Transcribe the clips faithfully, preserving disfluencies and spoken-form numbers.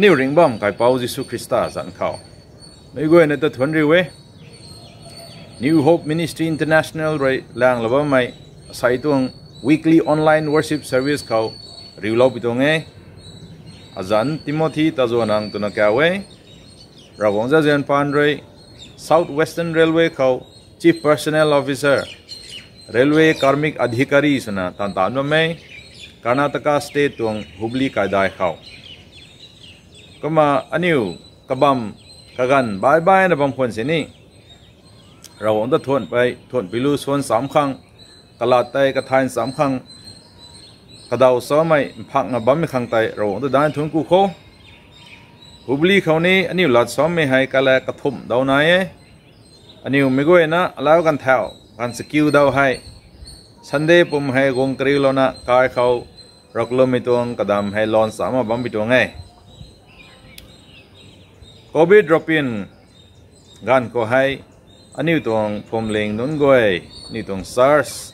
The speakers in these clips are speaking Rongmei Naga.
Aniu ringhbam kaipouc Jisu Khrista zanc khou meic guayna ta thuanc riu e. New Hope Ministry International rui laeng la bammei asei tuang weekly online worship service khou riulou pi tuang e. Azanc Timothy Tazuanang twna kau e. Ravguangc zauzian paan rui South Western Railway khou Chief Personnel Officer, Railway Karmik Adhikari swna taanv taanc bam e, Karnataka State tuang Hubli kaidai khou. Kumna aniu kabam kaganv baih baihna bam khwan sini, Ravguangc ta thuanc pui, thuanc pui lu suan cham khang, kalat tei kathay cham khang, kadaw samei mphakna bammei khang tei Ravguangc ta daeng thuanc ku kho. Hubli khou ni aniu lat samei hei kala kathumh daw nai e. Aniu meic guayna alau ganv thau, ganv chakiu daw hei, Sunday pum hei guang kariulouna kai khou rav kalummei tuang kadam hei lan cham bam pi tuang e. Covid ravpian ganv khou hei aniu tuang phuamling nunc guay, aniu tuang church,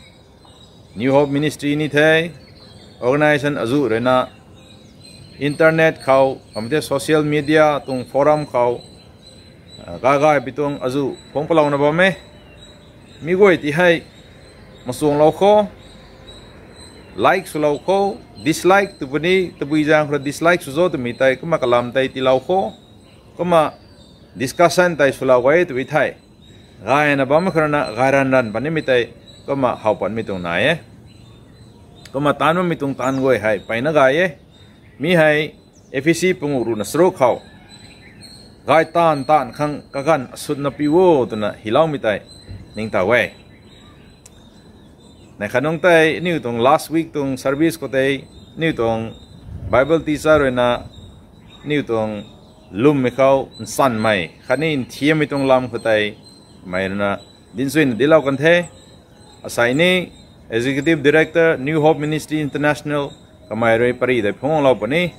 New Hope Ministry ni the, organization azuh ruina internet khou, kamei the social media tuang forum khou, gagay pi tuang azuh phungc palouna bam e. Mi guay ti hei machuanglou kho, like swlou kho, dislike tw puni, tabui zaeng khou dislike sw zo twmei tei kumna kalam tei tiilou kho. Kumna discussion tei swlou e tw thei, gayna bammei khou rana gay ranv ranv patnimei tei kumna how patmei tuang nai e. Kumna taanv bammei tuang taanv guay hei mpeyna gay e. Mi hei Ephesi panguh ruhna charuk khou, gay taanv taanv khang kaganv asutna pi o twna hyloumei tei ningtow e. Neih khat nungc tei aniu tuang last week tuang service khou tei, aniu tuang Bible teacher ruina aniu tuang lwmmei khou nchanmei khatni nthiammei tuang lam khou tei kamei ruina dinchuina dinclou kan the. Asei ni Executive Director, New Hope Ministry International, kamei rui pary tei phungclou puni.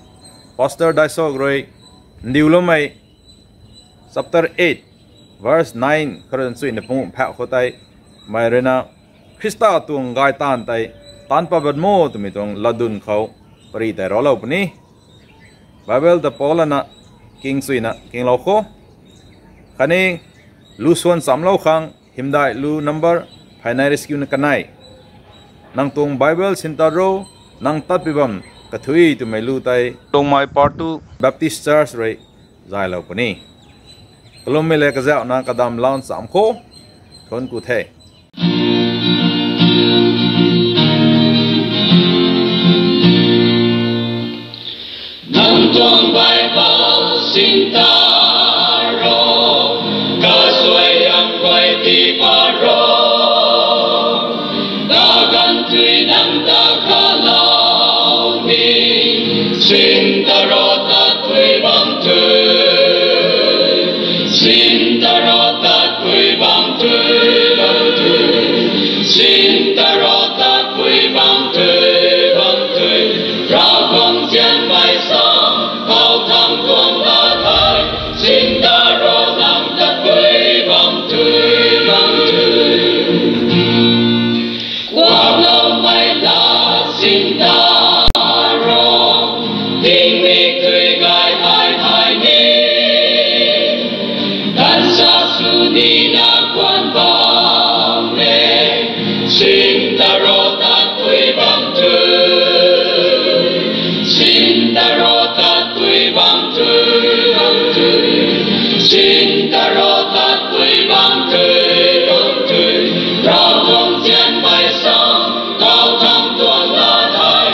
Pastor Daisok rui ndiuloumei chapter eight, verse nine khou rui nchuina panguh phauh khou tei, kamei ruina Khrista tuang gay taanv tei taanc pat bam o twmei tuang latdyn khou pary tei raclou puni. Bible ta Paul lana kingchuina kinglou kho. Khatni lu suan chamlou khang, hymdaih lu number phay nai rui chakiuna kanei, nang tuang Bible sinta ro, nang tat pi bam kathui twmei lu tei Lungmei Part two Baptist Church rui zaylou puni. Kalummei le kazauhna kadam lan cham kho. Thuanc ku the. Nang tuang Bible sinta ro, kasuai ang guay tii pat ro, kaganv tui nang ta khalou ni, sinta ro tat pui bam tui, sinta ro tat pui bam tui, bam tui, sinta ro tat pui bam tui, bam tui, Ravguangc zianmei sang khou thangc tuang lat hei, sinta ro nang tat pui bam tui, bam tui. Kuakloumei lat sinta ro, tingmik tui gay hei hei ni, ganvsa sw nina khwan bam e, sinta ro tat pui bam tui, sinta ro tat pui bam tui, bam tui, sinta ro tat pui bam tui, bam tui, Ravguangc zianmei sang khou thangc tuang lat hei,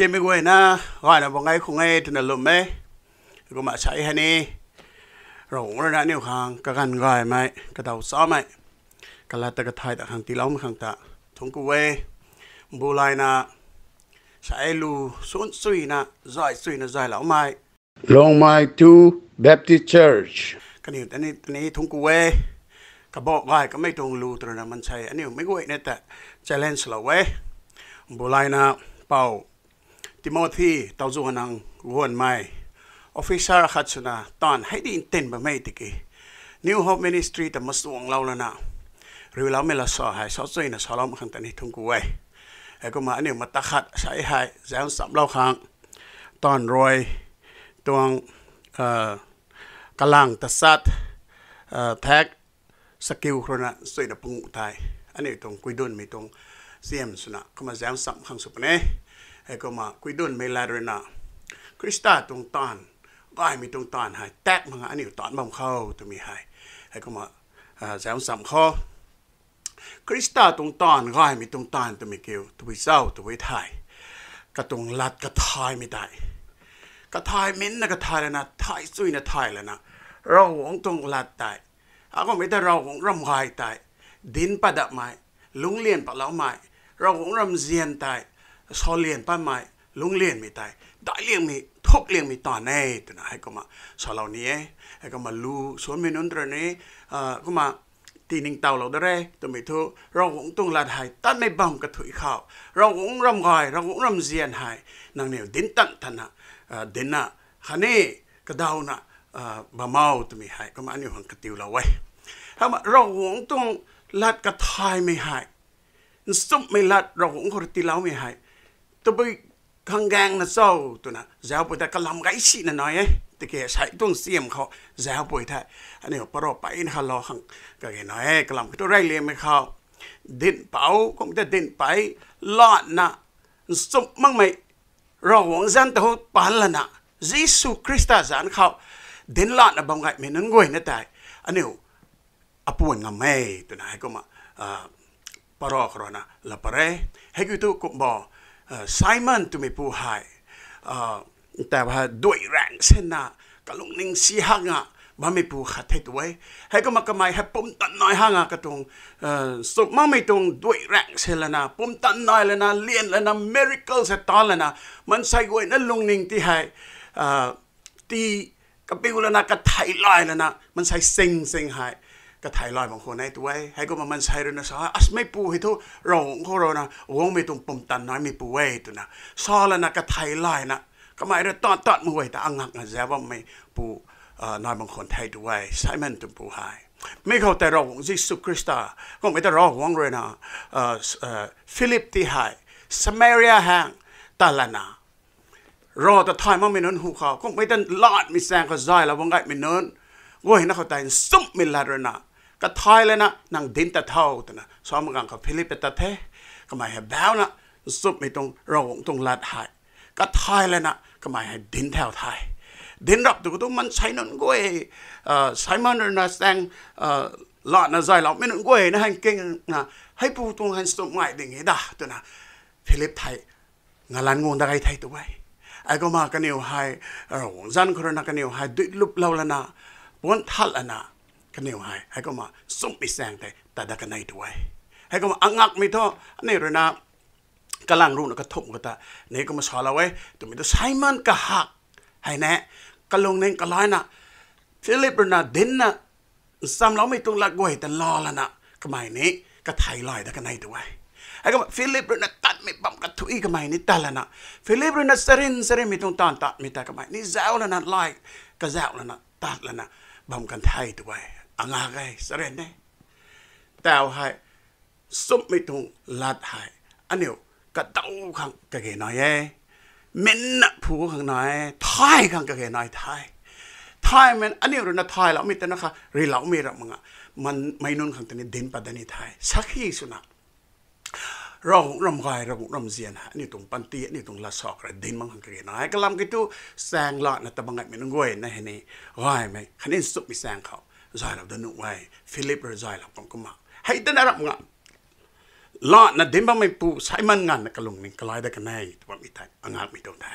Mei guayna, gayna bang gay khung e twna lwm e. Kumna sa hei ni, Ravguangc rui na aniu khang kaganv gaymei, kadaw chamei, kalat ta kathai ta khang tiiloumei khang ta thungc ku e. Mbu layna, sa lu, sun chuyna, zay chuyna zayloumei Longmai Two Baptist Church kaniw ta ni, ta ni thungc ku e. Kabah gay kamei tuang lu twna maansei aniu mei guayna ta challenge lou e. Mbu layna, Pou Timothy Tawzuanang Guanmei, officer khat swna taanv hei di ntin bammei tiki, New Hope Ministry ta masuanglou lana, riuloumei lasa hei sa chuyna saloumei khang ta ni thungc ku e. Heikumna aniu mata khat sa hei zauc nchamlou khang, taanv rui tuang, kalang tachat, thak, sakiu khou rui na chuyna panguh tei, aniu tuang kuidunmei tuang siam swna kumna zauc ncham khang sw puni e. Heikumna kuidunmei lat rui na, Khrista tuang taanv, gaymei tuang taanv hei tak mak nga aniu taanv bam khou twmei hei, heikumna zauc ncham khou, Khrista tuang taanv, gaymei tuang taanv twmei kiu tabui cho tw e thei, katuang lat kathaymei tei, kathay minna kathay lana, thay chuyna thay lana, Ravguangc tuang lat tei, akumhmei ta Ravguangc ramgay tei dinc pat datmei, lungclian patloumei, Ravguangc ramzian tei salian patmei, lungclianmei tei daicliangmei, thukliangmei taanv e twna heikumna salou ni e. Heikumna lu suanmei nunc rui ni, kumna tiningtowlou da re twmei thu, Ravguangc tuang lat hei tatmei bam kathuic khou, Ravguangc ramgay, Ravguangc ramzian hei nangniw dinc tan tana, dincna khatni kadawna bam o twmei hei kumna aniu khang katiulou e. Heikumna Ravguangc tuang lat kathaymei hei, nchumhmei lat Ravguangc khou rui tiiloumei hei tabui khang gaengna cho twna zaucpui tei kalam gay sina nai e. Tiki sei tuang siam khou zaucpui thei, aniu parou peyna khalou khang kage nai e. Kalam kiu thu reyliangmei khou, dinhpouc kumna dinhpey, latna, nchumh makmei Ravguangc zanc ta hou pan lana, Jisu Khrista zanc khou dinclatna bam gaymei nunc guayna tei aniu apuan ngam e twna heikumna parou khou rui na laa pat e. Heikiu thu kumbo, Simon twmei pu hei, ta hei duai raeng sinna, kalungning si hak nga bammei pu khat the tw e. Heikumna kamei hei pumtan nai hak nga katuang, nchumh makmei tuang duai raeng sin lana, pumtan nai lana, lian lana, miracle sa ta lana, maansei guayna lungning ti hei, ti kapiu lana kathei lay lana, maansei sing sing hei kathei lay bang khwan e tw e. Heikumna maansei rui na sa, asmei pu hei thu Ravguangc khou rui na guangmei tuang pumtan naimei pu e twna sa lana kathei layna, kamei rui tat tat mak guay ta angakna zauc bammei pu nai bang khwan the tw e, Simon twmei pu hei. Mi khou tei Ravguangc Jisu Khrista, kumhmei ta Ravguangc rui na, Philip ti hei, Samaria hang tat lana, rav ta thay makmei nunc hu khou, kumhmei ta latmei chaeng khou zaylou bam gaymei nunc guayna khou tei nchumhmei lat rui na, kathai lana nang dinc tat tho twna sa mak ganv khou Philip ta tat the. Kamei hei bauna, nchumhmei tuang Ravguangc tuang lat hei kathai lana kamei hei dinc thau the. Dinc rap tu khou tu maansei nunc guay, Simon rui na chaeng latna zayloumei nunc guayna hei kingna, hei pu tuang hei nchumh ngai ding e da twna Philip thei ngalan guang dat gay the tw e. Heikumna kaniw hei, Ravguangc zanc khou rui na kaniw hei duiluplou lana, puan that lana, kaniw hei heikumna nchumhmei chaeng tei tat dat kanei tw e. Heikumna angakmei thu, aniu rui na kalang ruhna kathumh khou ta ni kumna salou e. Twmei thu Simon kahak hei ne, kalungning kalayna, Philip rui na dincna nchamloumei tuang lat guay ta laa lana, kamei ni kathei lay dat kanei tw e. Heikumna Philip rui na tatmei bam kathuic kamei ni tat lana, Philip rui na charyn charynmei tuang taanv tatmei ta kamei ni zauc lana lay, kazauh lana tat lana bam kan the tw e. Angak e, charyn e. Tau hei, nchumhmei tuang lat hei aniu kadaw khang kage nai e. Minna phu khang nai e, thay khang kage nai the. Thaymei aniu rui na thayloumei tana kha riloumei ram mak nga, mei nunc khang tei ni dinc pat dat ni the. Sakhi swna, Ravguangc ramgay, Ravguangc ramzian hei aniu tuang panty, aniu tuang lat sa khou rui dinc bam khang kage nai e. Kalam kiu thu, chaeng latna ta bam gaymei nunc guayna hei ni gaymei khatni nchumhmei chaeng khou zaylou dat nuh e. Philip rui zaylou kum kumna hei tana ram nga, latna dinc bammeipu Simon nganvna kalungning kalai dat kan e tw bammei tei angakmei tuang the.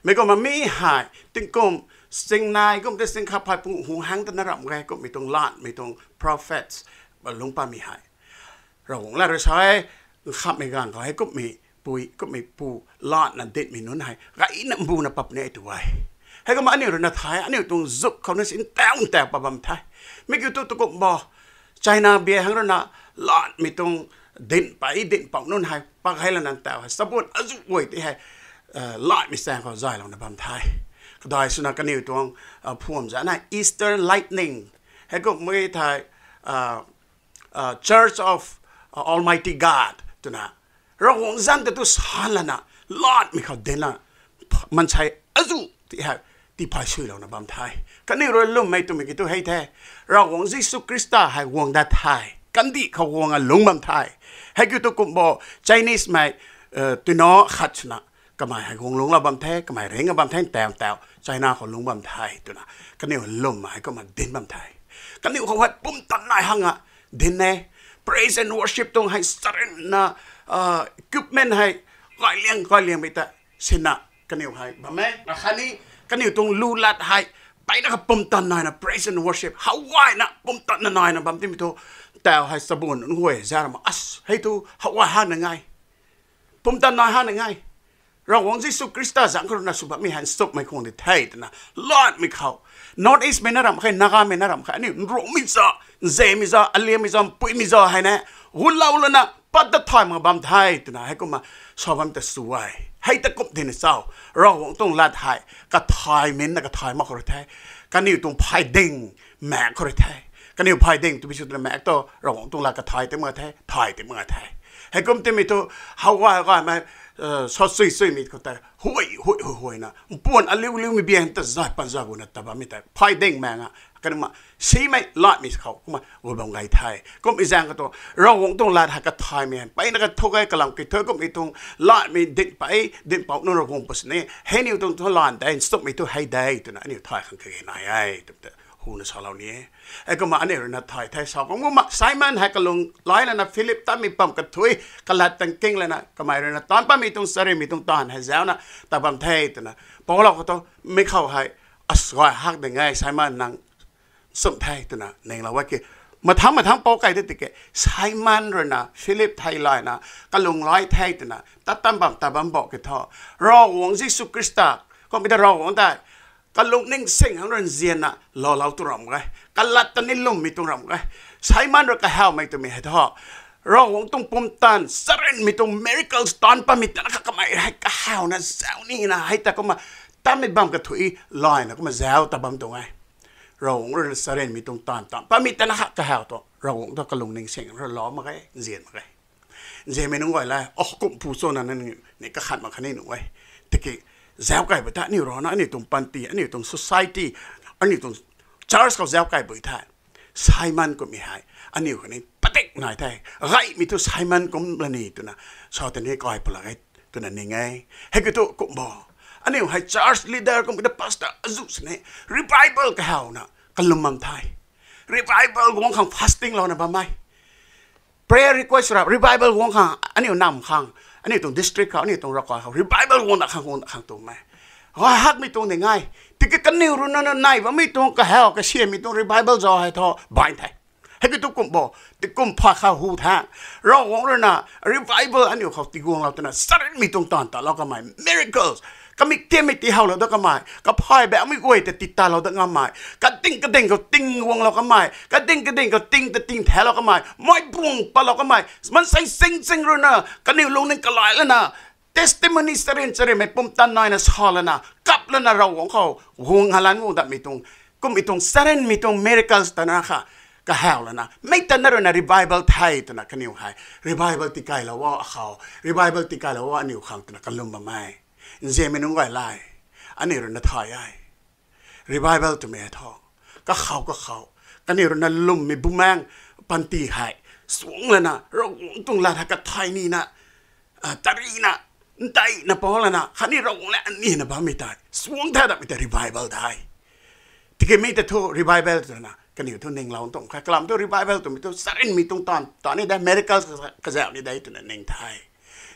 Mi kumna mi hei tingkum singnai kum tei singkhat phey pung hu hang tana ramh ge kummei tuang latmei tuang prophets lungc patmei hei Ravguangc lat rui sa e, nkhamhmei ganv khou hei kummei pui kummei pu latna dinmei nunc hei gayna mbuna pat ni e tw e. Heikumna aniu rui na thay, aniu tuang zuk khou na si ntaw ntaw pat bam the. Mi kiu thu tu kum bo, China bia hang rui na latmei tuang dinc pei dinc pou nunc hei pak hei lana ntaw hei sabun azuh guay tei hei latmei chaeng khou zaylouna bam the. Kadai swna kaniw tuang phuam zana Easter Lightning, heikumhmei thei Church of Almighty God twna Ravguangc zanc ta tu sa lana latmei khou dinna mansei azuh ti hei tiiphay suilouna bam the. Kaniw rui lwmmei twmei kiu thu hei the, Ravguangc Jisu Khrista hei guang dat the, kandih khou guang a lungc bam the. Hei kiu thu kum bo, Chinesemei twna khat swna kamei hei guang lungclou bam the, kamei ringc a bam the, ntaw ntaw China khou lungc bam the twna kaniw lwmmei hei kumna dinc bam the. Kaniw khou hei pumtan nai hanga dinc e. Praise and worship tuang hei charynna equipment hei gayliang gayliangmei ta sinna kaniw hei bam e. Khatni kaniw tuang lu lat hei peyna kha pumtan naina praise and worship how gayna pumtan naina bam timei thu, ntaw hei sabun nunc guay zara ma as hei thu how gay hana ngai, pumtan nai hana ngai. Ravguangc Jisu Khrista zanc khou rui na sw bammei hei nchumhmei khang di the twna latmei khou, North Eastmei na ramh khe, Nagamei na ramh khe, aniu nruangmei za, nzemei za, aliammei za, mpuimei za hei ne gulou lana pat ta thay mak bam the twna heikumna sa bam ta sw e. Hei ta kum dina chau, Ravguangc tuang lat hei kathaymei na kathay mak khou rui the. Kaniw tuang phayding maek khou rui the. Kaniw phayding twbi sw twna maek tu Ravguangc tuang lat kathay ti mak the, thay ti mak the. Heikum timei thu how gay gaymei sa sui suimei khou tei hui hui hui huina mpuan aliu liumei biang ta zay pan za guna ta bammei tei phayding maek a kanma simei latmei khou kumna gu bam gay the. Kummei zaeng khou tu Ravguangc tuang lat hei kathaymei hei peyna kathuk e, kalam kiu thu kummei tuang latmei dinc pei dinc pou nunc Ravguangc pu sini hei niw tuang thu lan de, nchumhmei thu hei de twna aniu thay khang kage nai e twmei ta huna salou ni e. Heikumna aniu rui na thay the. Sa kumna Simon hei kalung lai lana Philip tatmei pam kathuic kalat tang king lana kamei rui na taanc patmei tuang charynmei tuang taanv hei zauna ta bam the twna paulou khou tu mi khou hei, as gay hak ding e, Simon nang nchumh the twna ninglou e ki. Mathangc mathangc pou kai de tiki Simon rui na Philip thei layna kalung lai the twna tat tan bam ta bam bo ki thu, Ravguangc Jisu Khrista kummei ta Ravguangc tei kalungning sing hang rui nzianna loulou tu ramh ge, kalat ta ni lwmmei tuang ramh ge. Simon rui kahawmei twmei hei thu Ravguangc tuang pumtan charynmei tuang miracles taanc patmei tana kha kamei hei kahawna zau nina hei ta kumna tatmei bam kathuic layna kumna zau ta bam tuang e. Ravguangc rui na charynmei tuang taanv taanc patmei tana kha kahaw tu Ravguangc ta kalungning sing rui lou mak ge, nzian mak ge. Nzianmei nunc guay la, o kum pu cho na ni kakhat mak khatni nunc e. Tiki zau kai bui the aniu rana, aniu tuang panty, aniu tuang society, aniu tuang church khou zau kai bui the. Simon kummei hei aniu khatni padik nai the. Gaymei thu Simon kum la ni twna sa ta ni kai pala e twna ning e. Hei kiu thu kum bo, aniu hei church leader kummei ta pastor azuh sini revival kahawna kalum bam the. Revival guang khang fasting louna bam e. Prayer request ra revival guang khang aniu nam khang, aniu tuang district khou, aniu tuang ravkai khou revival guang da khang guang da khang tuang e. Gay hakmei tuang ding e. Tiki kaniw rui na nai bammei tuang kahaw kasiammei tuang revival zau hei thu baih the. Hei kiu thu kum bo, ti kum pha khou hu the. Ravguangc rui na revival aniu khou tiguanglou twna charynmei tuang taanv talou kamei, miracles, kamik tiammei tihowlou da kamei, kaphay bammei guay ta titatlou da ngamei, kading kading khou ting guanglou kamei, kading kading khou ting ta ting thalou kamei, mei buang patlou kamei, maansei sing sing rui na kaniw lungning kalai lana testimony charyn charynmei pumtan naina sa lana kap lana Ravguangc khou guang halan guang datmei tuang, kummei tuang charynmei tuang miracles tana kha kahaw lana mei tana rui na revival the twna kaniw hei revival tikailou o akhou, revival tikailou o aniu khang twna kalum bam e. Nzianmei nunc guay la, aniu rui na thay e. Revival twmei thu kakhou kakhou kaniw rui na lwmmei bumaeng panty hei suang lana Ravguangc tuang lat hei kathay nina, tarina, nteina pou lana khatni Ravguangc le anina bammei tei suang the datmei tei revival de. Tikimei ta thu revival twna kaniw thu ninglou tuang khe. Kalam thu revival twmei thu charynmei tuang taanv, taanv ni de, miracles kazauh ni de twna ning the.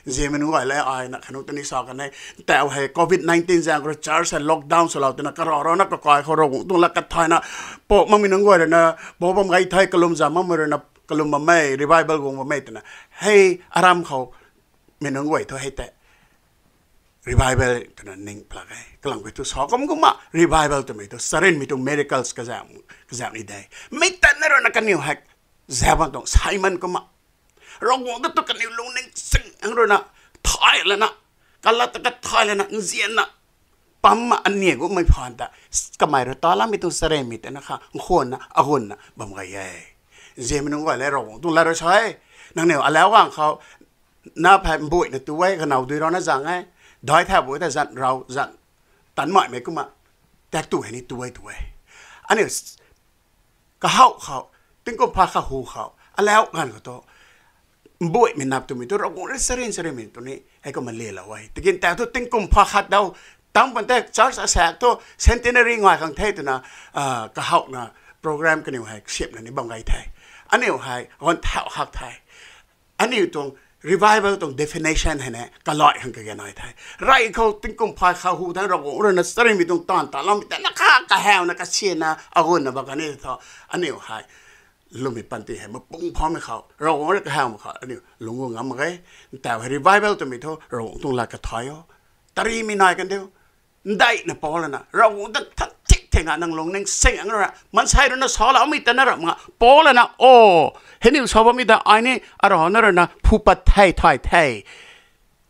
Nzianmei nunc guay le, ai na khanung ta ni sa kan e. Tau hei covid nineteen zaeng khou rui church hei lockdown swlou twna, karaw rana kakai khou Ravguangc tuang lat kathayna, pou makmei nunc guay rui na pou bam gay the, kalum zam makmei rui na kalum bammei, revival guang bammei twna. Hei aram khou mei nunc guay thu hei tei revival twna ning plak e. Kalam kiu thu sa kum kumna revival twmei thu charynmei tuang miracles kazauh, kazauh ni de. Mi tatna rui na kaniw hei zauc bam tuang Simon kumna Ravguangc ta tu kaniw lungning sing ang rui na thay lana, kalat ta kathay lana, nzianna pamna aniw gummei phaan ta kamei rui talammei tuang charynmei tei na kha nkhwanna agunna bam gay e. Nzianmei nunc guay le, Ravguangc tuang lat rui sa e, nangniw alau ganv khou na phey mbuina tu e, kanow dui rana zang e, dai thau bu ta zan rau zan tanmaimei kumna tak tu hei ni tu e, tu e. Aniu kahaw khou, tingkum pha khat hu khou alau ganv khou tu mbuimei nap twmei thu Ravguangc rui charyn charynmei tu ni hei kumna lelou e. Tikin tau thu tingkum pha khat dau tang pan tei church asaekc thu centenary ngai khang the twna, kahawna program kaniw hei siamna ni bam gay the. Aniu hei ganv thau hak the. Aniu tuang revival tuang definition hei ne kalai khang kage nai the. Rey khou tingkum pha khat hu thangc Ravguangc rui na charynmei tuang taanv talammei tei na kha kahawna kasianna agunna bam kan e thu, aniu hei lwmmei panty hei mapung phaumei khou, Ravguangc rui kahawmei khou aniu lungc gu ngam mak ge. Tau hei revival twmei thu Ravguangc tuang lat kathay o. Tarimei nai kan diu. Ndeina pou lana, Ravguangc ta than thik thena nang lungning sing ang rui na, maansei rui na saloumei ta na ram nga pou lana, o, hei niw sa bammei ta ai ni arana rui na phu pat the, thay the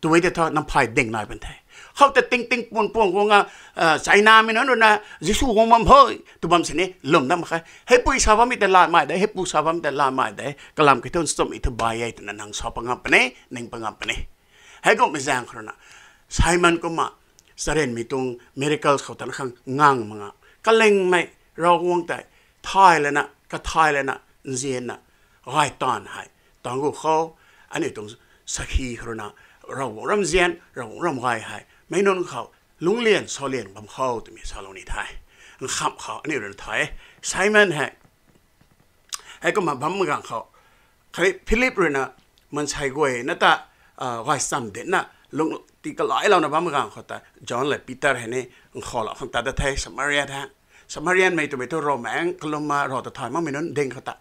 twmei tei thu nang phay ding nai pan the. Khou ta ting ting pun pun guang a, Chinamei nunc rui na Jisu guang bam phay tw bam sini lwm na mak khe. Heipui sa bammei ta lat mai de, heipu sa bammei ta lat mai de, kalam kiu thu nchumhmei thu bai e twna nang sa pangam puni, ning pangam puni. Heikumhmei zaeng khou rui na Simon kumna charynmei tuang miracles khou tana khang ngang mak nga, kalingmei Ravguangc tei thay lana, kathay lana, nzianna gay taanv hei tangc gu khou, aniu tuang sakhi khou rui na Ravguangc ram nzian, Ravguangc ram gay hei meic nunc khou lungclian salian bam khou twmei salou ni the. Nkham khou aniu rui na thay e. Simon hei heikumna bammei ganv khou, khatni Philip rui na maansei guay na ta gaychamv dinna lung tii kalailouna bammei ganv khou ta John le Peter hei ni nkhoulou khang tat da the Samaria tha. Samarianmei twmei thu Ravmaengc kalumna rav ta thay makmei nunc ding khou ta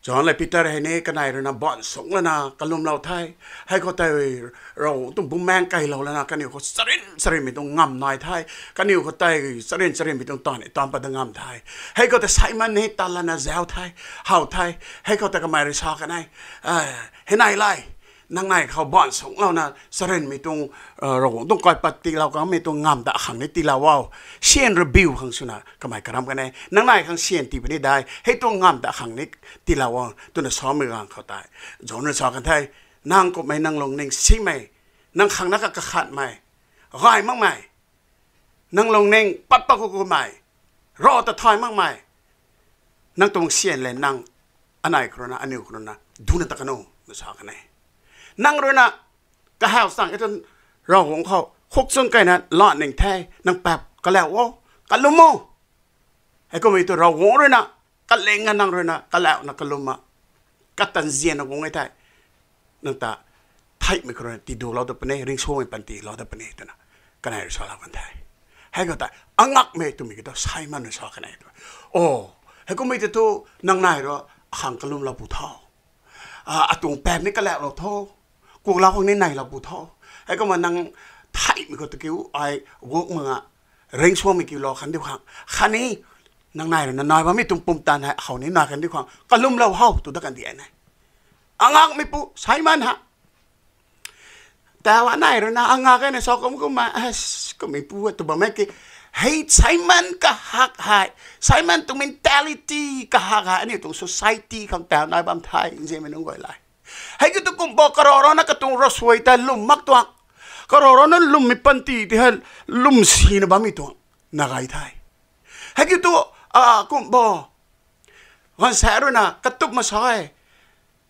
John le Peter hei ni kanei rui na baanv sungc lana kalumlou the. Hei khou tei Ravguangc tuang bumaengc keylou lana kaniw khou charyn charynmei tuang ngamv nai the. Kaniw khou tei charyn charynmei tuang taanv ni taanv pat da ngamv the. Hei khou tei Simon ni tat lana zauc the, how the. Hei khou tei kamei rui sa kan e, hei nai le, nang nei khou baanv sungclouna charynmei tuang, Ravguangc tuang kaipat tiilou kanmei tuang ngamv ta akhang ni tiilou o. Syan rui biu khang swna kamei karam kan e, nang nei khang syan tii puni de, hei tuang ngamv ta akhang ni tiilou o twna samei ganv khou tei John rui sa kan the, nang kumhmei nang lungning simei, nang khang na kakhatmei, gay makmei, nang lungning pat pat khou kumhmei, rav ta thay makmei, nang tuang syan le nang anei khou rui na, aniu khou rui na duna ta kan o, na sa kan e. Nang rui na kahaw chang e tu Ravguangc khou khuk chwn keyna lat ning the, nang paap kalauh o, kalum o. Heikumhmei tu Ravguangc rui na kalingna nang rui na kalauna kalumna katan nzianna guang e thei, nang ta theihmei khou rui na tiidulou dat puni, ringcsuangmei panty lou dat puni twna kanei rui salou kan the. Hei khou tei angakmei twmei kiu thu Simon rui sa kan e tu, o, heikumhmei tei thu nang nei rui akhang kalumlou pu tho, atuang paap ni kalauhlou tho, kuaklou khang ni neilou pu tho. Heikumna nang theihmei khou ta kiu ai guk mak nga, ringcsuangmei kiu lou khan diu khang khatni nang nei rui na nai bammei tuang pumtan hei how ni nai khan diu khang kalumlou how tu dat kan di e ne. Angakmeipu Simon ha. Tau anei rui na angak e na sa kum kumna, kumhmeipu tw bammei ki, hei Simon kahak hei, Simon tuang mentality kahak hei aniu tuang society khang tau nai bam the, nzianmei nunc guay le. Hei kiu tu kum bo karav rana katuang ravsuai tei lwm mak tuang, karav rana lwmmei panty ti hei lwm sina bammei tuang na gay the. Hei kiu tu, kum bo gaanvsaekc rui na katup ma sa e,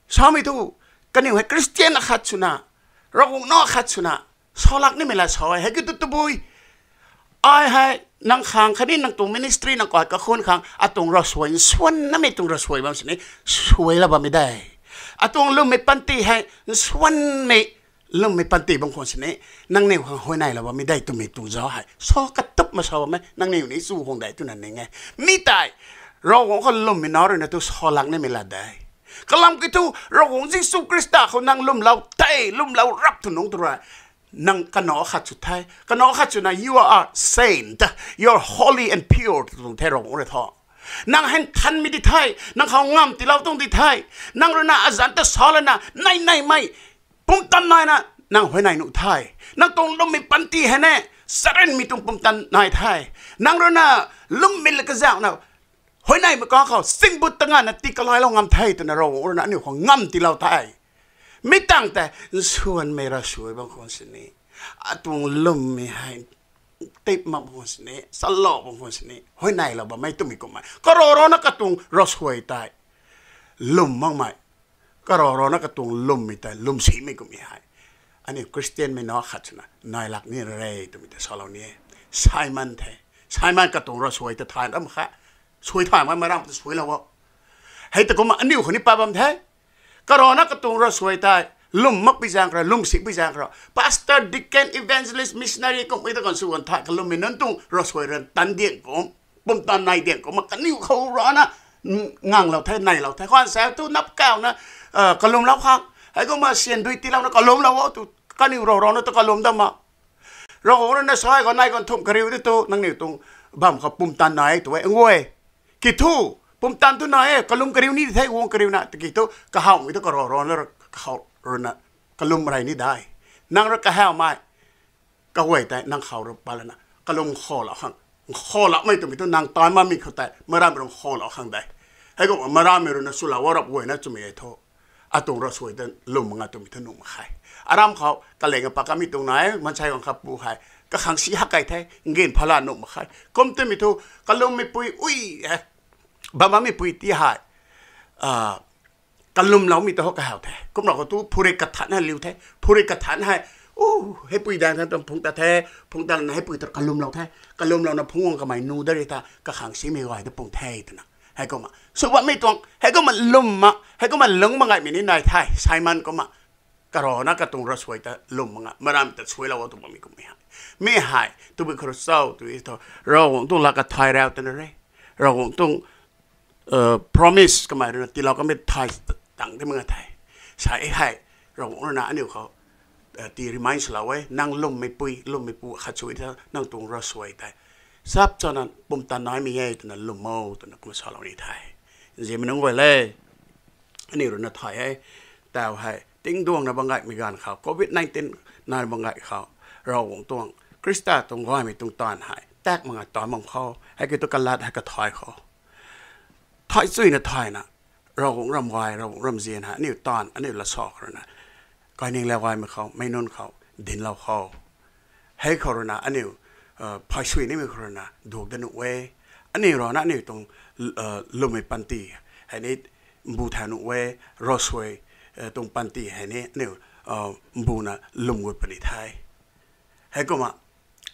samei thu, kaniw hei Christian akhat swna, Ravguangc nac akhat swna salak nimei la sa e. Hei kiu tu tabui Ai hei nang khang khatni nang tuang ministry nang kai kakhun khang atuang ravsuai, nsuannamei tuang ravsuai bam sini, suailou bammei de. Atuang lwmmei panty hei nsuanmei, lwmmei panty bam khwan sini, nangniw khang huayneylou bammei de twmei tuang zauc hei sa katup ma sa bammei, nangniw ni chu khang de twna ning e. Mi tei, Ravguangc khou lwmmei nac rui na tu salak nimei lat de. Kalam kiu thu, Ravguangc Jisu Khrista khou nang lwmlou the, lwmlou rap tw nungc tu rui, nang kanac khat sw the. Kanac khat swna, you are a saint, you are holy and pure, tw tuang the Ravguangc rui thu. Nang hei nthanmei di the, nang khou ngam tiilou tuang di the. Nang rui na azanc ta sa lana, nei neimei, pumtan naina, nang huayney nuh the. Nang tuang lwmmei panty hei ne, sarenmei tuang pumtan nai the. Nang rui na, lwmmei la kazauhna, huayneymei kang khou singbut ta ngana tii kalailou ngam the twna Ravguangc rui na aniu khou ngam tiilou the. Mi tangv tei, nsuanmei ravsuai bam khwan sini, atuang lwmmei hei tip mak bam khwan sini, salou bam khwan sini, huayneylou bammei twmei kummei. Karav rana katuang ravsuai tei lwm makmei, karav rana katuang lwmmei tei lwmsimei kummei hei, aniu Christianmei nac khat swna nai lak ni re twmei tei salou ni e. Simon the. Simon katuang ravsuai ta thay ram kha. Suai thay mak, meic ram ta suailou o. Hei ta kumna aniu khou ni pat bam the. Karav rana katuang ravsuai tei lwm makpui zaeng khou rui, lwmsipui zaeng khou rui, pastor, deacon, evangelist, missionary kummei ta kan sw kan thay, kalwmmei nunc tuang ravsuai rui tan diang kum, pumtan nai diang kumna kaniw khou rana, nganglou the, neilou the. Khwan sa thu nap kawna, kalwmlou khang, heikumna syan dui tiilouna kalwmlou o tu, kaniw rav rana tu kalwm dam ma. Ravguangc rui na sa e, khou nai kan thumh kariu di tu, nangniw tuang bam khou pumtan nai tu e, nguay. Kiu thu, pumtan tu nai e, kalwm kariu ni di the, guang kariuna, tiki thu, kahawmei tu karav rana, khou rui na, kalwm rey ni dai. Nang rui kahawmei, kaguay tei nang khou rui pat lana, kalwm khalou khang, khaloumei twmei thu nang tan makmei khou tei, meic rammei rui khalou khang de. Heikumna meic rammei rui na swlou o rap guayna twmei e thu. Atuang ravsuai ta lwm mak nga twmei thu nuh mak khe. Aram khou, kaleng a pat kamei tuang nai, maansei guang kha pu hei, kakhang si hak kei the, ngin phala nuh mak khe. Kum twmei thu, kalwmmeipui ui, e, bam bammeipuic ti hei, kalwmloumei ta ho kahaw the. Kumna khou tu phurik kathan hei liu the. Phurik kathan hei, u, heipui daeng than tuang phungc tat the, phungc tat lana heipui ta kalwmlou the. Kalwmlouna phungc guang kamei nu dat ri ta, kakhang simei guay ta pung the twna. Heikumna, sw bammei tuang, heikumna lwm ma, heikumna lung mak ngaimei ni nai the, Simon kumna. Karav rana katuang ravsuai ta lwm mak nga, meic ram ta suailou o tu bammei kummei hei. Mi hei, tabui khou rui cho tu e thu, Ravguangc tuang lat kathay rau twna re. Ravguangc tuang promise kamei rui na tiilou kamei thay tang ti mak nga the. Sa e hei, Ravguangc rui na aniu khou, ti remind swlou e, nang lwmmeipui, lwmmeipu khat sw e ta, nang tuang ravsuai tei chap chana pumtan naimei e twna lwm o twna kumna salou ni the. Nzianmei nunc guay le, aniu rui na thay e, tau hei, tingduangna bam gaymei ganv khou, covid nineteen nai bam gay khou, Ravguangc tuang, Khrista tuang gaymei tuang taanv hei tak mak nga tan bam khou, hei kiu thu kalat hei kathay khou, thay chuyna thayna, Ravguangc ram gay, Ravguangc ram zian hei aniu taanv, aniu lat sa khou rui na, kaininglau gaymei khou, meic nunc khou dinclou khou, hei khou rui na aniu phay sui nimei khou rui na duak dat nuh e. Aniu rui na aniu tuang lwmmei panty hei ni mbu thau nuh e, ravsuai tuang panty hei ni aniu mbuna lwm gut puni the. Heikumna,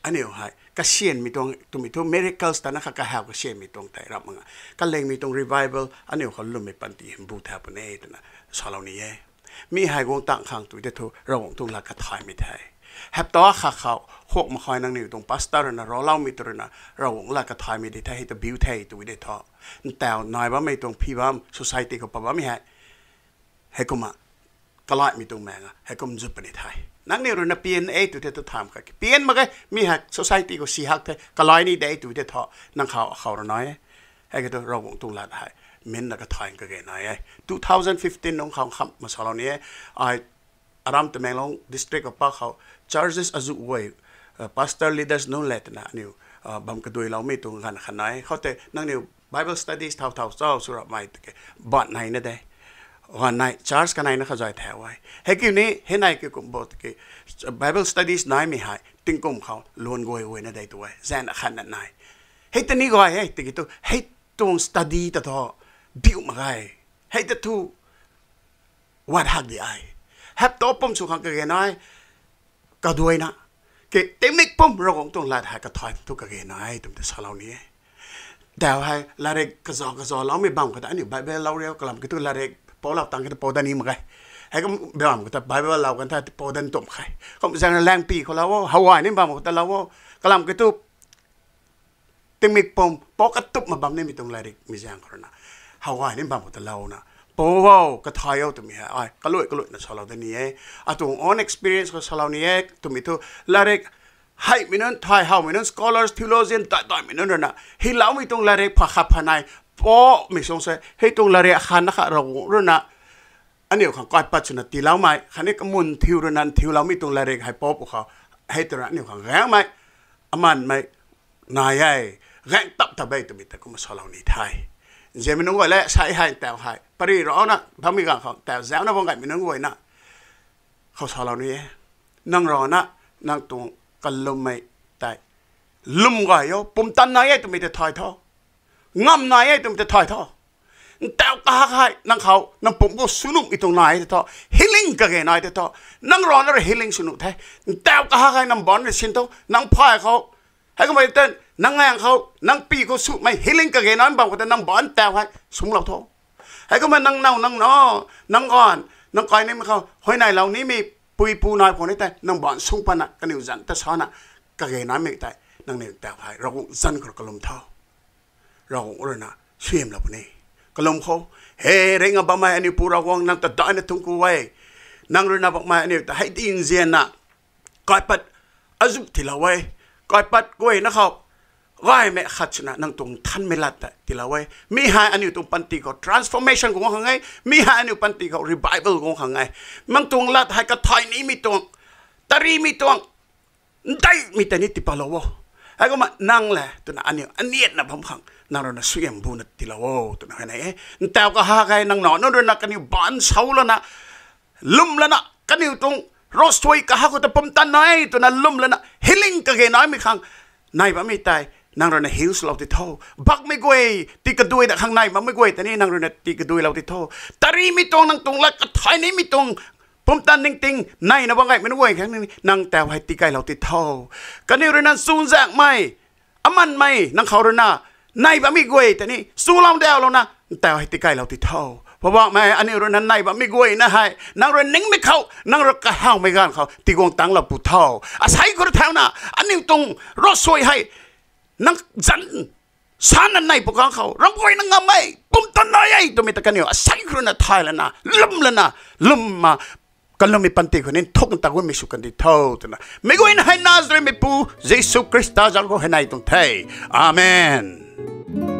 aniu hei kasianmei tuang twmei thu miracles ta na kha kahaw kasianmei tuang tei rap mak nga, kalingmei tuang revival aniu khou lwmmei panty hei mbu thau puni e twna salou ni e. Mi hei guang tang khang tu tei thu Ravguangc tuang lat kathaymei the. Hapta khat khou, huak mak khou nangniw tuang pastor rui na ravloumei tu rui na, Ravguangc lat kathaymei di the, hei ta biu the tu tei thu, ntau nai bammei tuang phi bam society khou pat bammei hei, heikumna kalaimei tuang maeng a heikum zut puni the. Nangniw rui na pian e tu tei thu tham kha pian mak ge, mi hei society khou si hak the, kalai ni de tu tei thu, nang khou akhou rui nai e. Hei kiu thu Ravguangc tuang lat hei minna kathay kage nai e. Two thousand fifteen nungc khou kham masalou ni e. Ai, aram Tamenglong district khou pa khou churches azuh guay, pastor leaders nunc le twna aniu bam kaduiloumei tuang ganv khat nai e. Khoutei nangniu Bible studies thau thau cho sw rapmei tiki, bat nai na de. Ganv nai church kanei na kha zay thau e. Hei kiu ni hei nai kiu kum bo tiki, Bible studies naimei hei tingkum khou luan guay guay na de tu e, zaeng akhat na nai. Hei ta ni guay e tiki thu hei tuang study ta thu biu mak ge. Hei ta thu wat hak di e. Hapta pum sw khang kage nai, kaduaina, Tingmik pum Ravguangc tuang lat hei kathay thu kage nai twmei ta salou ni e. Tau hei latrik kazauh kazauh loumei bam khou ta aniu Bible lou riu, kalam kiu thu latrik poulou tang kiu thu pou dat ni mak ge. Hei kum bam khou ta Bible lou kan the pou dat tum khe. Kum zaeng rui laengpi khou lou o, haway ni bam khou ta lou o, kalam kiu thu tingmik pum pou katupna bam nimei tuang latrik mi zaeng khou rui na, haway ni bam khou ta louna, pou o, kathay o twmei hei ai kaluai kaluaina salou dat ni e. Atuang own experience khou salou ni e twmei thu, latrik heimei nunc, thay howmei nunc, scholars, theologian tai taimei nunc rui na hyloumei tuang latrik pha khat pha nai, poumei sung se hei tuang latrik akhatna kha Ravguangc rui na aniu khang kaipat swna tiiloumei khatni kamun thiu rui na thiuloumei tuang latrik hei pou pwkhou, hei tw rui aniu khang gaengmei, amanmei nai e, gaeng tap ta e twmei ta kumna salou ni the. Nzianmei nunc guay le, sai hei tau hei pary rana bammei ganv khou tau zaucna bam gaymei nunc guayna khou salou ni e. Nang rana, nang tuang kalummei tei lwm gay o, pumtan nai e twmei ta thay tho. Ngam nai e twmei ta thay tho. Ntau kahak hei nang khou, nang pum khou swnuhmei tuang nai tei tho. Healing kage nai tei tho. Nang rana rui healing sw nuh the. Ntau kahak hei nang baanc rui sin tho. Nang phay khou, hei kummei tei nang ngaeng khou, nang pi khou swmei healing kage nai bam khou tei nang baanc tau hei sungclou tho. Hei kumna nang now, nang na, nang ganv, nang kai nimei khou huayneylou nimei pui pu nai khou ni tei nang baanc sung patna kaniw zanc ta sana kage naimei tei nangniw tau hei Ravguangc zanc khou kalum tho. Ravguangc rui na siamlou puni. Kalum khou, he ringna bammei aniu Pu Ravguangc, nang ta daihna thungc ku e. Nang rui na bammei aniu ta hei dinzianna kaipat azuh tiilou e. Kaipat guayna khou gaymei khat swna nang tuang nthanmei lat ta tiilou e. Mi hei aniu tuang panty khou transformation guang khang e. Mi hei aniu panty khou revival guang khang e. Nang tuang lat hei kathay nimei tuang, tarimei tuang, ndeimei tei ni tiipatlou o. Hei kumna nang le twna aniu aniatna bam khang nang rui na suaihiam buna tiilou o twna hei nai e. Ntau kahak hei nang na nunc rui na kaniw baanc sou lana, lwm lana, kaniw tuang ravsuai kahak khou ta pumtan nai twna lwm lana healing kage naimei khang nai bammei tei nang rui na heal swlou ti tho. Bakmei guay, tii kaduai dat khang nai bammei guay tei ni nang rui na tii kaduailou ti tho. Tarimei tuang, nang tuang lat kathay nimei tuang, pumtan ningting naina bam gaymei nunc guay khang ni nang tau hei tiikailou ti tho. Kaniw rui na chuzaenghmei, amanmei nang khou rui na nai bammei guay tei ni chulou daulouna ntau hei tiikailou ti tho. Poubauhmei, aniu rui na nai bammei guayna hei nang rui ningmei khou, nang rui kahawmei ganv khou tiguang tangclou pu tho. Asei khou rui thauna aniu tuang ravsuai hei nang zanc sana nei pw kang khou ram guayna ngam e, pumtan nai e twmei ta kaniw asei khou rui na thay lana, lwm lana, lwmna kalummei panty khou ni nthuk ntak guangmei sw kandi tho twna meic guayna hei Nazaretmeipu Jisu Khrista zanc khou hei nai tuang the. Amen.